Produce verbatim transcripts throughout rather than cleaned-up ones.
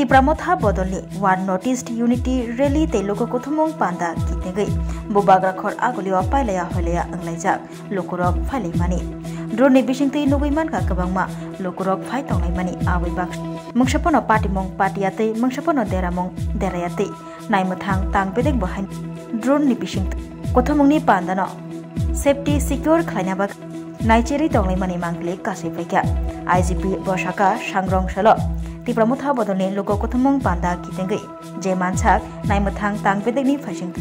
Tipra Motha bodolni One North East Unity Rally tei luku kuthumung panda kitingwi bubagra khor agulio pailaya hoilaya wnglaijak lukurok phailaimani. Drone ni bisingtwi nugwi mankha kwbangma lukurok phai tonglaimani, aboni bagwi mungsa phano patimung patiyatwi, mungsa phano deramung derayatwi naimwthang tang bedek bo hai drone ni bising kuthumungni pandano safety secure khlaina bagwi naicherwi tonglaimani mangli kasui phaikha. I G P bo sakha, sangrong salo Tipra Motha bodolni luku kuthumung panda kitingwi je mansak naimwthang tang bedekni phaising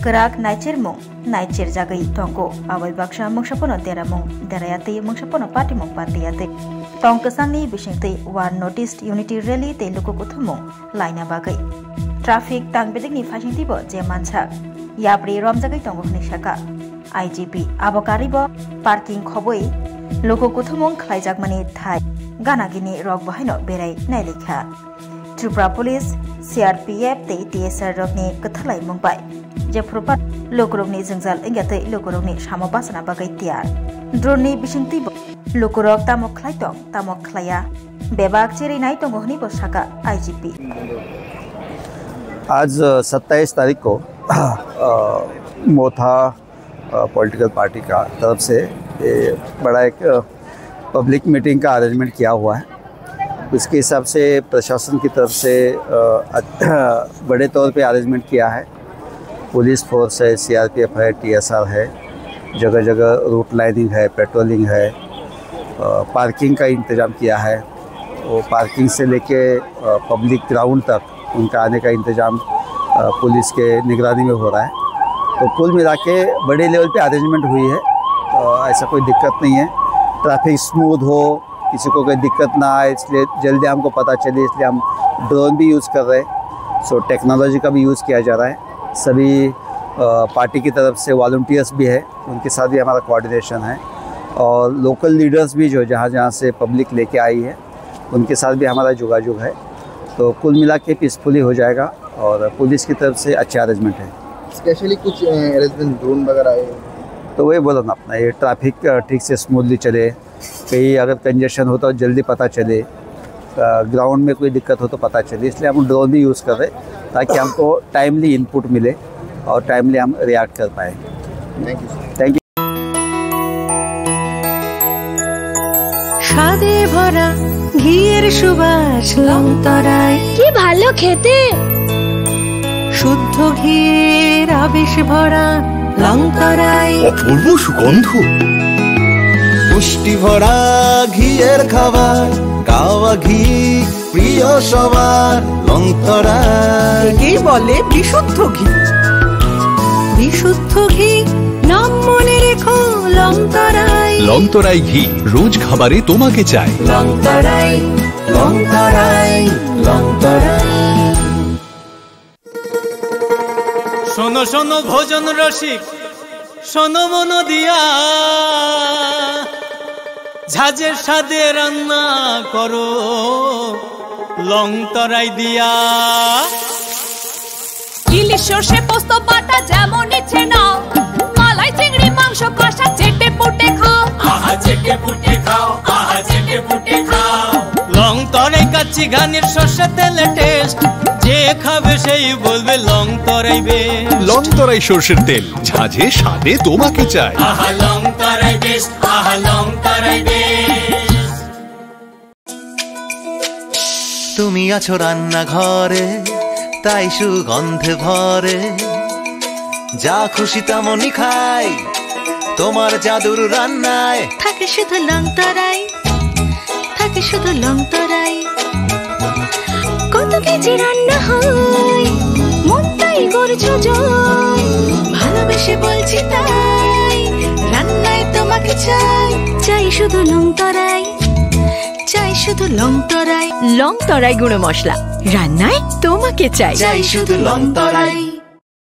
kwrak naichermung naicherjagwi tongo. Aboni baksa mungsa phano deramung derayatwi, mungsa phano patimung patiyatwi tong kwchangni bisingtwi One North East Unity Rally tei luku kuthumung laina bagwi traffic tang bedekni phaisingtwibo je mansak yapri romjagwi tongo hwnwi sakha I G P. Abo karibo parking khobwi luku kuthumung khlaijakmani thai ganagini rok bo haino berai nailikha. Tripura Police, C R P F tei T S R rokni kwthalaimung bai jephuru phano lukurokni jwngjal wngya tei lukurokni samo bachana bagwi tiyar. Drone ni bisingtwibo lukurok tamo khlai tong, tamo khlaiya, bebak cherwi nai tongo hwnwi bo sakha I G P. आज सत्ताईस तारीख को अ, मोथा political party का तरफ से ये बड़ा एक पब्लिक मीटिंग का अरेंजमेंट किया हुआ है। उसके हिसाब से प्रशासन की तरफ से अ, अ, बड़े तौर पे अरेंजमेंट किया है। पुलिस फोर्स है, सीआरपीएफ है, टीएसआर है, जगह जगह रूट लाइनिंग है, पेट्रोलिंग है, अ, पार्किंग का इंतजाम किया है। वो पार्किंग से लेके, अ, पब्लिक ग्राउंड तक उनका आने का इंतजाम, अ, पुलिस के निगरानी में हो रहा है। तो कुल मिला के बड़े लेवल पे अरेंजमेंट हुई है, अ, ऐसा कोई दिक्कत नहीं है। ट्रैफिक स्मूथ हो, किसी को कोई दिक्कत ना आए, इसलिए जल्दी हमको पता चले, इसलिए हम ड्रोन भी यूज़ कर रहे हैं। सो टेक्नोलॉजी का भी यूज़ किया जा रहा है। सभी, अ, पार्टी की तरफ से वॉलंटियर्स भी है, उनके साथ भी हमारा कोऑर्डिनेशन है और लोकल लीडर्स भी जो जहाँ जहाँ से पब्लिक लेके आई है, उनके साथ भी हमारा जोगाजोग है। तो कुल मिला के पीसफुली हो जाएगा और पुलिस की तरफ से अच्छा अरेंजमेंट है। स्पेशली कुछ, अ, अरेंजमेंट ड्रोन वगैरह है? तो वही बोला ना अपना, ये ट्रैफिक, अ, ठीक से स्मूथली चले, कहीं अगर कंजेशन हो तो जल्दी पता चले, अ, ग्राउंड में कोई दिक्कत हो तो पता चले, इसलिए हम ड्रोन भी यूज़ कर रहे हैं ताकि हमको टाइमली इनपुट मिले और टाइमली हम रिएक्ट कर पाए। Thank you, sir. Thank you. স্বাদে ভরা ঘিয়ের সুবাস লংতরাই। কি ভালো খেতে। শুদ্ধ ঘিয়ের আবেশ ভরা লংতরাই। অপূর্ব সুগন্ধ। পুষ্টি ভরা ঘিয়ের খাবার, গাওয়া ঘি প্রিয় সবার, লংতরাই। একেই বলে বিশুদ্ধ ঘি। বিশুদ্ধ ঘি, নাম মনে রেখো লংতরাই। লংতরাই ঘি, রোজ খাবারে তোমাকে চাই। লংতরাই, লংতরাই, লংতরাই। শোনো শোনো ভোজন রসিক, শোনো মন দিয়া, ঝাঁঝের স্বাদে রান্না করো লং তরাই দিয়া। ইলিশ সর্ষে পোস্ত বাটা যেমন ইচ্ছে নাও, মালাই চিংড়ি মাংস কষা চেটে পুটে খাও। আহা চেটে পুটে খাও, আহা চেটে পুটে খাও। লং তরাই কাচ্চি ঘানির সর্ষে তেলে টেস্ট, যে খাবে সেই বলবে লং তরাই বেস্ট। লং তরাই সর্ষের তেল, ঝাঁঝে স্বাদে তোমাকে চাই। আহা লং তরাই বেস্ট, আহা লং তরাই বেস্ট। তুমি আছো রান্নাঘরে, তাই সুগন্ধে ভরে। যা খুশি তেমনই খাই, তোমার জাদুর রান্নায়। থাকে শুধু লং তরাই, থাকে শুধু লং তরাই। কত কেজি রান্না হয়, মনটাই করছো জয়। ভালোবেসে বলছি তাই, রান্নায় তোমাকে চাই। চাই শুধু লং তরাই, চাই শুধু লং তরাই। লং তরাই গুঁড়ো মশলা, রান্নায় তোমাকে চাই। চাই শুধু লং তরাই।